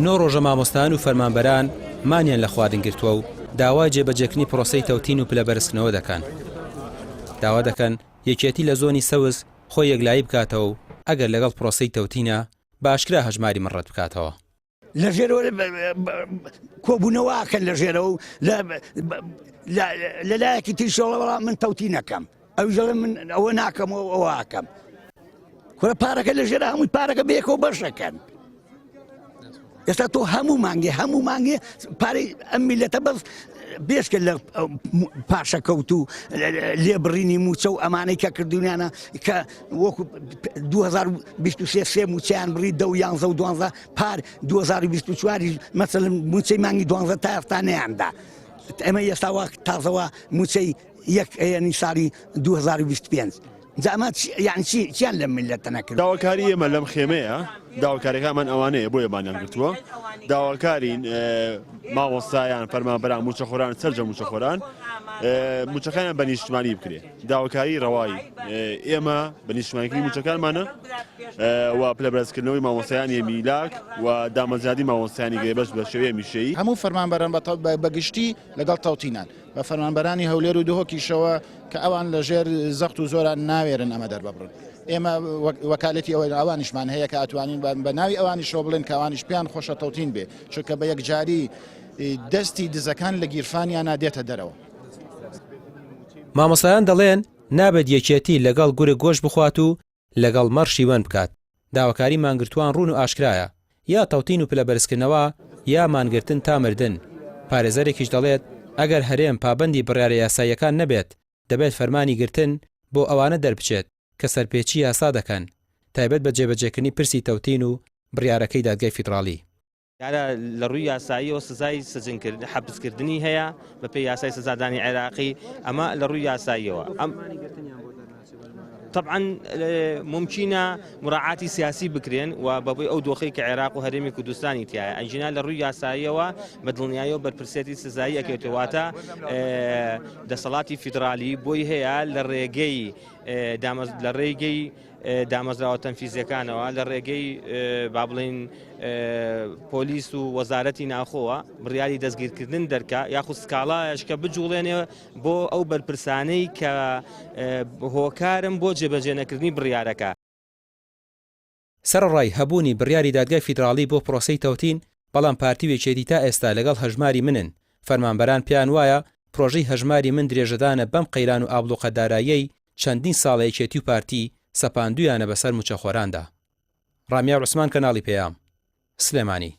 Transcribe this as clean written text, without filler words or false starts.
نۆ ڕۆژە مامۆستایان و فەرمانبەران مانیان لە خواردن گرتووە و داوای جێبەجێکردنی پرۆسەی تەوتین و پلەبەرزکردنەوە دەکەن. داوا دەکەن یەکێتی لە زۆنی سەوز خۆی یەکلایی بکاتەوە و ئەگەر لەگەڵ پرۆسەی تەوتینە بە ئاشکرا هەژماری من ڕەت بکاتەوە. لە ژێرەوە کۆبوونەوە ئەکەن لە ژێرەوە و لە لایەکی تریشەوە وەڵا من تەوتی نەکەم ئەویش دەڵێ من ئەوە ناکەم و ئەوە ئەکەم کورە پارەکە لە ژێرە هەمووی پارەکە بەیەکەوە بەشەکەن ئێستا تۆ هەموو مانگێ هەموو مانگێ پارەی ئەم میلەتە بەس بێشکە لە پاشەکەوت و لێبڕینی موچە و ئەمانەی کە کردوونیانە کە وەکو 2023 سێ موچەیان بڕی دە و یانزە و دوانزە پار 2024 مەسەلەن موچەی مانگی دوانزە تا ئێستا نەیاندا ئێمە ئێستا وا تازەوە موچەی یەک یعنی ساڵی 2025 جا ئەمە یعنی چی چیان لەم میللەتە نەکرد؟ داواکاری ئێمە لەم خێمەیە داواکاریەکانمان ئەوانەیە بۆیە مانیان گرتووە داواکارین مامۆستایان فەرمانبەران موچەخۆران سەرجەم موچەخۆران موچەکانیان بە نیشتمانی بکرێ داواکاری ڕەوای ئێمە بە نیشتمانیکردنی موچەکانمانە و پلەبەرزکردنەوەی مامۆستایانی میلاک و دامەزراندنی مامۆستایانی گرێبەست بە شێوەی هەمیشەیی. هەموو فەرمانبەران بە گشتی لەگەڵ تەوتینان، بە فەرمانبەرانی هەولێر و دهۆکیشەوە کە ئەوان لە ژێر زەخت و زۆران ناوێرن ئەمە دەرببڕن. ئێمە وەکالەتی ئەوە ئەوانیشمان هەیە کە ئەتوانین بە ناوی ئەوانیشەوە بڵێن کە ئەوانیش پێیان خۆشە تەوتین بێ، چونکە بە یەکجاری دەستی دزەکان لە گیرفانیانا دێتە دەرەوە. مامۆستایان دەڵێن، نابێت یەکێتی لەگەڵ گورگ گۆشت بخوات و لەگەڵ مەڕ شیوەن بکات. داواکاری مانگرتووان ڕوون و ئاشکرایە، یا تەوتین و پلەبەرزکردنەوە یا مانگرتن تا مردن. پارێزەرێکیش دەڵێت، ئەگەر هەرێم پابەندی بڕیارە یاساییەکان نەبێت، دەبێت فەرمانی گرتن بۆ ئەوانە دەربچێت کە سەرپێچی یاسا دەکەن، تایبەت بە جێبەجێکردنی پرسی تەوتین و بڕیارەکەی دادگای فیدڕاڵی. دیارە لە ڕووی یاساییەوە سزای سجنکردن حەبسکردنی هەیە بەپێی یاسای سزادانی عێراقی ئەمە لە ڕووی یاساییەوە ئەم طبعا ممکنە مراعاتی سیاسی بکرێن و بەبووی ئەو دۆخی کە عێراق و هەرێمی کوردستانی تایە ئەنجینا لە ڕووی یاساییەوە بە دڵنیاییەوە بەرپرسێتی سزایی ئەکەوێتەواتە دەسەڵاتی فیدرالی بۆی هەیە لە ڕێگەی لە ڕێگەی دامەزراوە تەنفیزیەکانەوە لە ڕێگەی با بڵین پۆلیس و وەزارەتی ناخۆوە بڕیاری دەستگیرکردن دەرکا یاخود سکاڵایشکە بجوڵێنێ بۆ ئەو بەرپرسانەی کە هۆکارم بۆ جێبەجێ نەکردنی بڕیارەکە. سەرەڕای هەبوونی بڕیاری دادگای فیدراڵی بۆ پرۆسەی تەوتین، بەڵام پارتی و یەکێتی تا ئێستا لەگەڵ هەژماری منن، فەرمانبەران پێیان وایە پرۆژەی هەژماری من درێژەدانە بەم قەیران و ئابڵوقە داراییەی چەندین ساڵە یەکێتی و پارتی سەپاندوویانە بەسەر مووچەخۆراندا. ڕامیار عوسمان کەناڵی پەیام، سلێمانی.